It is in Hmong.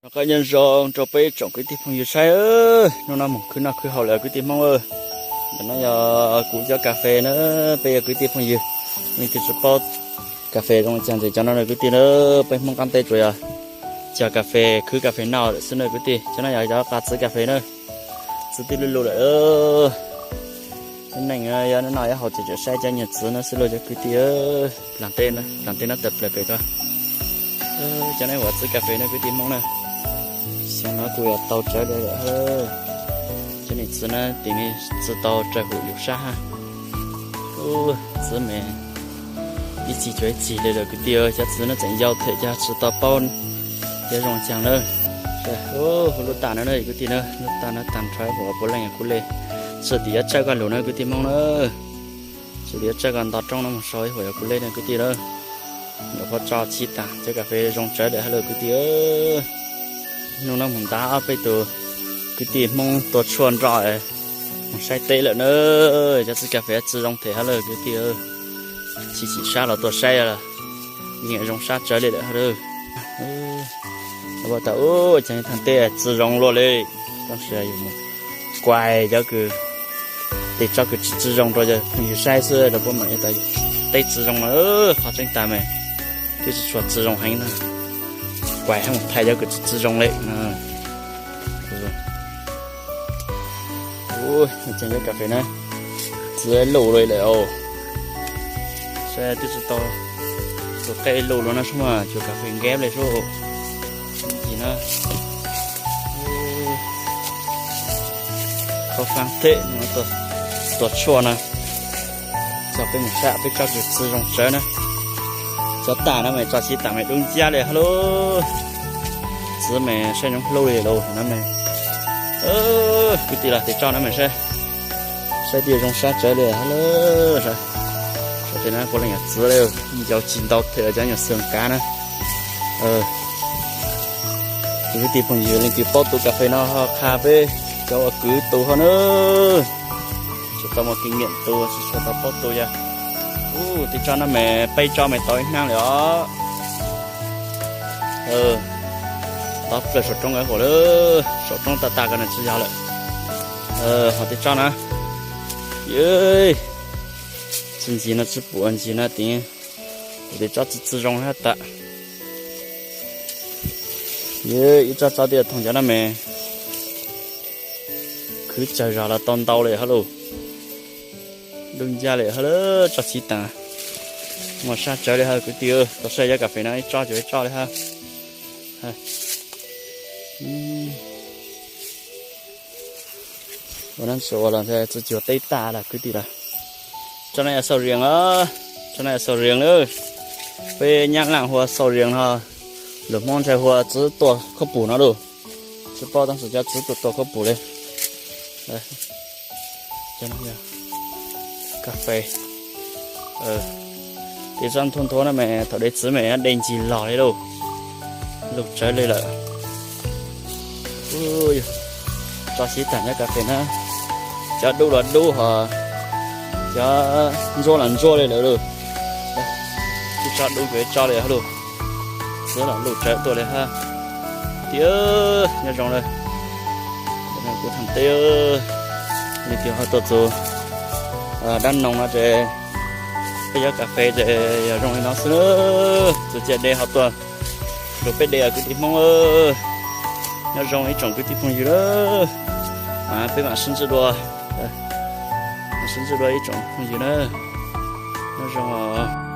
Noj qab nyob zoo rau peb tsoom kwv tij phooj ywg saib, hnub no mus khwv noj khwv haus lawm kwv tij Hmoob. Ntawm no yog kuv cov kas fes na, peb yog kwv tij phooj ywg, leej twg tsis paub kas fes zoo li cas ces cov no na kwv tij na, peb Hmoob qab teb tsuas yog cog kas fes khwv kas fes noj lawm xwb na kwv tij. Cov no yog cov qab txwv kas fes na, txwv twb luj luj lawm. Lub neej yog noj yog haus ces tseem saib cov nyuag txwv no xwb lauj cov kwv tij. Plam teb, plam teb no tawm plaws pem ko. Cov no ua txwv kas fes na kwv tij Hmoob na. Xyoo no kuj yuav tau tsawv li lawm. Cov niag txwv na, tim no txwv tau raws hum yus sab ha. Txwv me ib txhis cuag ib txhis li lawm kwv tij. Cov txwv no tseem yau thiab cog tsis tau paub cov zoo cas na. Lub tag no kwv tij na, lub tag no tag nrho hauv puav leej yog kuv li. Txwv tim yuav tsawj koj lus na kwv tij Hmoob na. Txwv tim yuav tsawj koj nto roob no mus sau ib huam yog kuv li na kwv tij na. Nyuam qhuav tso txhij tag cov kas fes zoo tsawv lawm hab lauj kwv tij. Hnub no mus ntav ob peb tus kwv tij Hmoob tua tshuaj nroj mus saib teb lawm na. Cov txwv kas fes txwv zoo thiab hab lauj kwv tij. Tsis tsim sab los tuaj saib, zoo sab tsawv li lawm hab lauj. Ua tas ub, cov thaaj teb txwv zoo luaj li. Tab sis yus mus kuais cov kws, tes tso kws tsis txwv zoo rau cov phooj ywg saib xwb, rau puab mam li tas teb txwv zoo na. Qhov tseeb tas mas twb tsis tshua txwv zoo heev na. Kuais hab mus thaij cov kws tsis txwv zoo li. Ub, cov kas fes na, txwv luj luaj lawm os. Saib twb tsis tau tus qej luj luaj no sub mas cuag kas fes nkeb li sub. Ntsis na, khaub hlab teb no, tua tshuaj na. Tso peb mus saib peb tsob kws txwv zoo tsawv na. Cov tag no mas tso tsis tas mas dub nciab li hab lauj. Txwv mas saib nyob hlub li lauj no mas. Kwv tij los tes tso no mas saib, saib twb zoo sab tsawv li hab lauj. Saib, saib tes no puav leej yog txwv li, yau tsis ntau thiab cov nyuag xwm kav na. Kwv tij phooj ywg leej twg paub tus kas fes no ho qha peb cov uas kwv tus ho na. Tsis tau muaj kinh nghiệm tus, tsis tshua tau paub tus yog. Ub, tes tsob no mas peb tsob mas tau ib hnab lawm os. Ntov plaws saum roob huam lawm, saum roob tag tag ko na tsis yog lawm. Ho tes tsob na, tsis ntsis no tsis pum ntsis no tes, kuv tes tsob txwv txwv zoo hab tas. Ib tsob tsob twb thoom cov no mas khwv tsawg zog los tau ntau li hab lauj. Dub nciab li hab lauj, tso tsis tas. Muaj sab tsawv li hab kwv tij, tau saib cov kas fes no ib tsob cuag ib tsob li hab. Ua no tsuas ua los txwv cuag teb tag lawm kwv tij lawm. Tsob no yog sầu riêng os, tsob no yog sầu riêng lawm. Peb nyab laj hu ua sầu riêng no, lus Hmoob ntshai hu ua txwv tua khaub pum no lauj. Tsis paub tab sis cov txwv tua tua khaub pum li. Kas fes. Tes tsob nthuav nthuav no mas thaum de txwv mas de ncig log li lauj. Luj tsawv li lawm. Tso sib tag nyob kas fes na. Cov dub los dub hos cov ntsuab los ntsuab li lawm lauj. Ib tsob dub cuag ib tsob li hab lauj. Txwv los luj tsawv tuaj li hab. Tiag, nyob zoo na. Kuv thaum teb leej twg ho tuaj txug Dab Noog no ces peb cov kas fes ces yog zoo li no xwb na. Txug ciaj de ho tuaj rau peb de kwv tij Hmoob. Nyob zoo ib tsoom kwv tij phooj ywg na. Peb mam sib ntsib dua, sib ntsib dua ib tsoom phooj ywg na. Nyob zoo os.